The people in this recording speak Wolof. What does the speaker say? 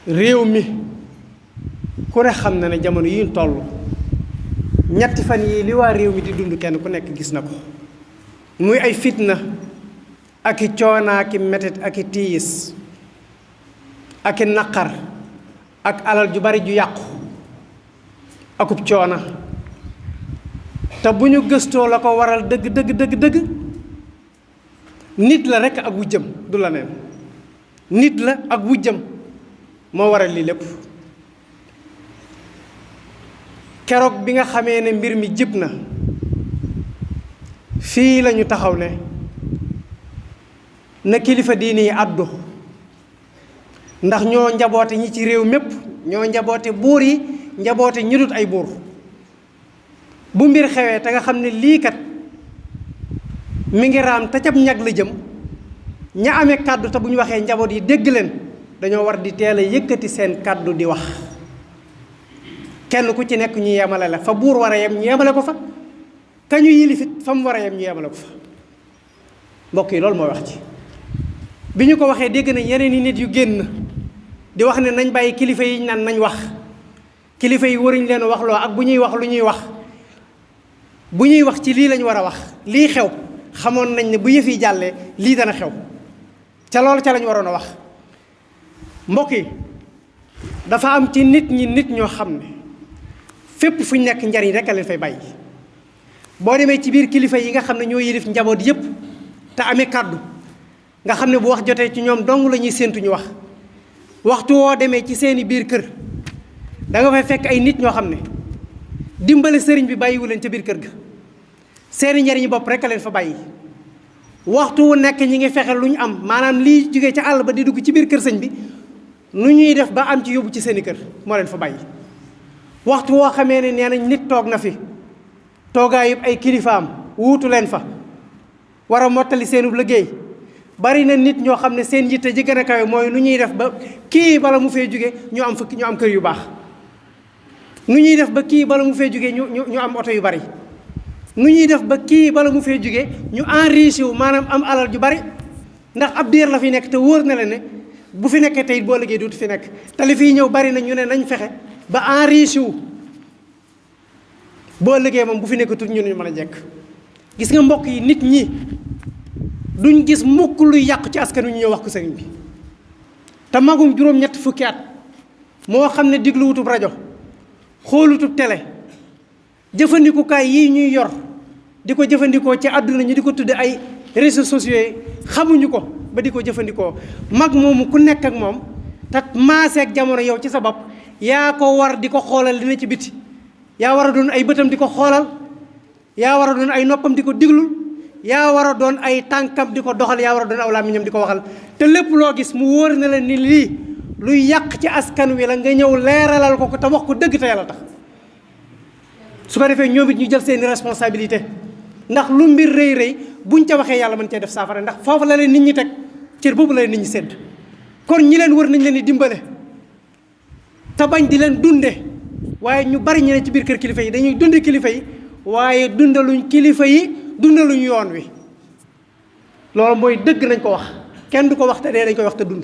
réew mi ku ne xam na ne jamono yi ñu toll ñetti fan yi li waa réew mi di dund kenn ku nekk gis na ko muy ay fitna ak i coona ak i metit ak i tiis ak i naqar ak alal ju bari ju yàqu akub coona te bu ñu gëstoo la ko waral dëgg nit la rekk ak wujjam du la neen nit la ak wujjam moo waral lii lépp keroog bi nga xamee ne mbir mi jib na fii lañu taxaw ne na kilifa diini yi àddu ndax ñoo njaboote ñi ci réew mépp ñoo njaboote buur yi njaboote ñi dut ay buur bu mbir xewee te nga xam ne lii kat mi ngi raam te cab ñag la jëm ña amee kàddu te bu ñu waxee njaboot yi dégg leen dañoo war di teel a yëkkati seen kàddu di wax kenn ku ci nekk ñu yemale la fa buur war a yem ñu yemale ko fa ka ñu yilifit fa mu war a yem ñu yemale ko fa mbokk yi loolu mooy wax ci bi ñu ko waxee dégg na yeneen i nit yu génn di wax ne nañ bàyyi kilifa yi naan nañ wax kilifa yi waruñ leen wax loo ak bu ñuy wax lu ñuy wax bu ñuy wax ci lii lañ war a wax lii xew xamoon nañ ne bu yëf yi jàllee lii dana xew ca loolu ca lañ waroon a wax mbokk yi dafa am ci nit ñi nit ñoo xam ne fépp fu ñu nekk njariñ rek a leen fay bàyyi boo demee ci biir kilifa yi nga xam ne ñoo yilif njaboot yépp te amee kàddu nga xam ne bu wax jotee ci ñoom dong la ñuy séentu ñu wax waxtu woo demee ci seeni biir kër da nga fay fekk ay nit ñoo xam ne dimbale sëriñ bi bàyyiwu leen ca biir kër ga seeni njariñu bopp rek a leen fa bàyyi waxtu wu nekk ñi ngi fexe lu ñu am maanaam lii jógee ca àll ba di dugg ci biir kër sëñ bi nu ñuy def ba am ci yóbbu ci seeni kër moo leen fa bàyyi waxtu woo xamee ne nee nañ nit toog na fi toogaay yëpp ay kilifaam wuutu leen fa war a mottali seenub liggéey bari na nit ñoo xam ne seen yitte ji gën a kawe mooy nu ñuy def ba kii bala mu fee jóge ñu am kër yu baax nu ñuy def ba kii bala mu fee jóge ñu am oto yu bari nu ñuy def ba kii bala mu fee jóge ñu enrichi wu maanaam am alal ju bari ndax ab diir la fi nekk te wóor na la ne bu fi nekkee tey boo liggéey dootu fi nekk te li fiy ñëw bari na ñu ne nañ fexe ba enrichi wu boo liggéey moom bu fi nekk tut ñu mën a jekk gis nga mbokk yi nit ñi duñ gis mukk luy yàq ci askan wi ñu ñëw wax ko sëriñ bi te magum juróom-ñett fukki at moo xam ne digluwutub rajo xoolutub télé jëfandikukaay yii ñuy yor di ko jëfandikoo ci àdduna ñu di ko tudde ay réseaux sociaux yi xamuñu ko ba di ko jëfandikoo mag moomu ku nekk ak moom te maaseeg jamono yow ci sa bopp yaa ko war di ko xoolal dina ci biti yaa war a doon ay bëtam di ko xoolal yaa war a doon ay noppam di ko diglul yaa war a doon ay tànkam di ko doxal yaa war a doon aw làmmiñam di ko waxal te lépp loo gis mu wóor na la ni lii luy yàq ci askan wi la nga ñëw leeralal ko te wax ko dëgg te yàlla tax su ko defee ñoom it ñu jël seeni responsabilité ndax lu mbir rëy rëy buñ ca waxee yàlla mën cee def saafara ndax foofu la leen nit ñi teg cër boobu la leen nit ñi sédd kon ñi leen wër nañ leen di dimbale te bañ di leen dunde waaye ñu bari ñu ne ci biir kër kilifa yi dañuy dunde kilifa yi waaye dundaluñ kilifa yi dundaluñ yoon wi loolu mooy dëgg nañ ko wax kenn du ko wax te dee dañ koy wax te dund